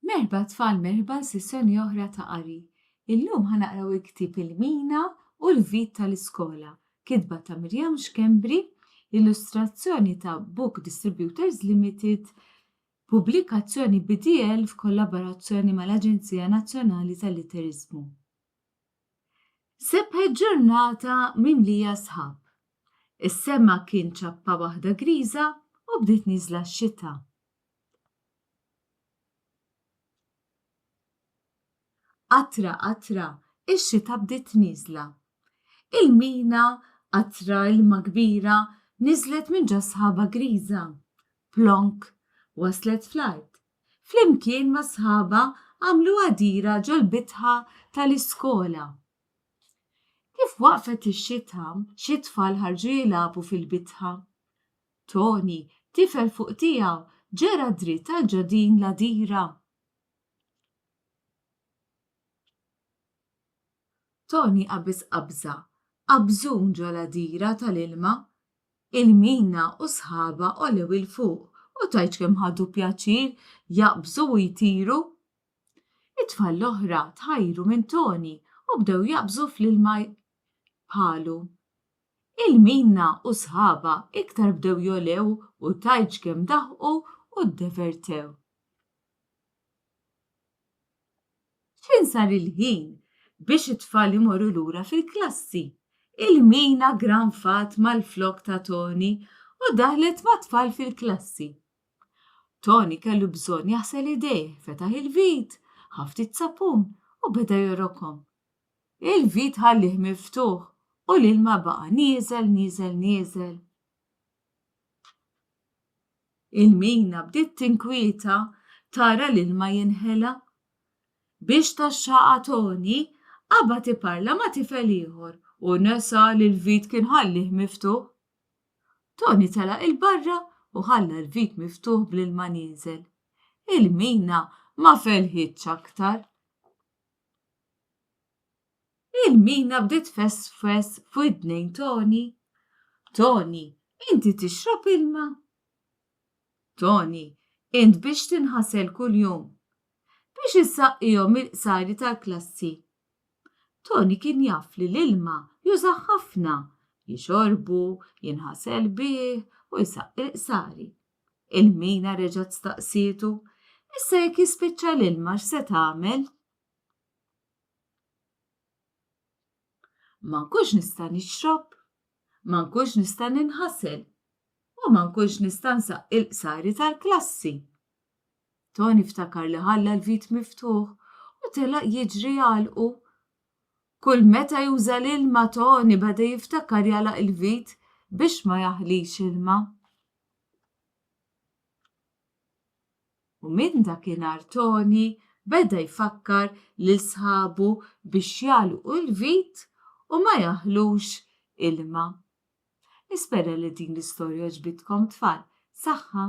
Merħba tfal merħba sessjoni oħra ta' qari. Illum ħa naqraw il-ktieb Il-Mina u l-Vit tal-Iskola, kitba ta' Miriam Schembri, illustrazzjoni ta' Book Distributors Limited, pubblikazzjoni BDL f'kollaborazzjoni mal-Aġenzija Nazzjonali tal-Litteriżmu. Sebħet ġurnata mimlija sħab. Is-sema kien ċappa waħda griża u bdiet nieżla x-xita. Qatra qatra, ix-xita bdiet nieżla. Il-mina, qatra ilma kbira, niżlet minn ġo sħaba griża. Plonk! Waslet fl-art. Flimkien ma' sħabha għamlu għadira ġol-bitħa tal-iskola. Kif waqfet ix-xita, xi tfal ħarġu jilagħbu fil-bitħa. Toni, tifel fuq tiegħu, ġera dritt għal ġo din l-għadira. Toni qabeż qabża, qabżun ġo l-għadira tal-ilma. Il-Mina u sħabha għolew 'il fuq u tgħidx kemm ħadu pjaċir jaqbżu u jtiru. It-tfal l-oħra tħajru minn Toni u bdew jaqbżu fl-ilma bħalu. Il-Mina u sħabha iktar bdew jogħlew u tgħidx kemm daħqu u ddevertew. X'ħin sar il-ħin biex it-tfal imorru lura fil-klassi, il-Mina ggranfat mal-flokk ta' Toni u daħlet mat-tfal fil-klassi. Toni kellu bżonn jaħsel idejh, fetaħ il-vit, ħa ftit sapun u beda jogħrokhom. Il-vit ħallieh miftuħ u l-ilma baqa' nieżel, nieżel, nieżel. Il-mina bdiet tinkwieta tara l-ilma jinħela. Biex tgħaxxaqha Toni, qabad iparla ma' tifel ieħor u nesa li l-vit kien ħallieh miftuħ. Toni telaq 'il barra u ħalla l-vit miftuħ bl-ilma nieżel. Il-mina ma felħitx aktar. Il-mina bdiet tfesfes f'widnejn Toni. Toni, inti tixrob ilma? Toni, int biex tinħasel kuljum? Biex issaqqihom il-qsari tal-klassi. Toni kien jaf li l-ilma jużah ħafna, jixorbu, jinħasel bih u jsaqqi l-qsari. Il-mina reġgħet staqsietu, Issa jekk jispiċċa l-ilma x'se tagħmel? Ma nkunx nista' nixrob, ma nkunx nista' ninħasel u ma nkunx nista' nsaqqi l-qsari tal-klassi. Toni ftakar li ħalla l-vit miftuħ u telaq jiġri jagħlqu. Kull meta juża l-ilma Toni beda jiftakar jagħlaq il-vit biex ma jaħlix ilma. U minn dakinhar Toni beda jfakkar lil sħabu biex jagħlqu l-vit u ma jaħlux ilma. Nispera li din l-istorja għoġbitkom tfal. Saħħa!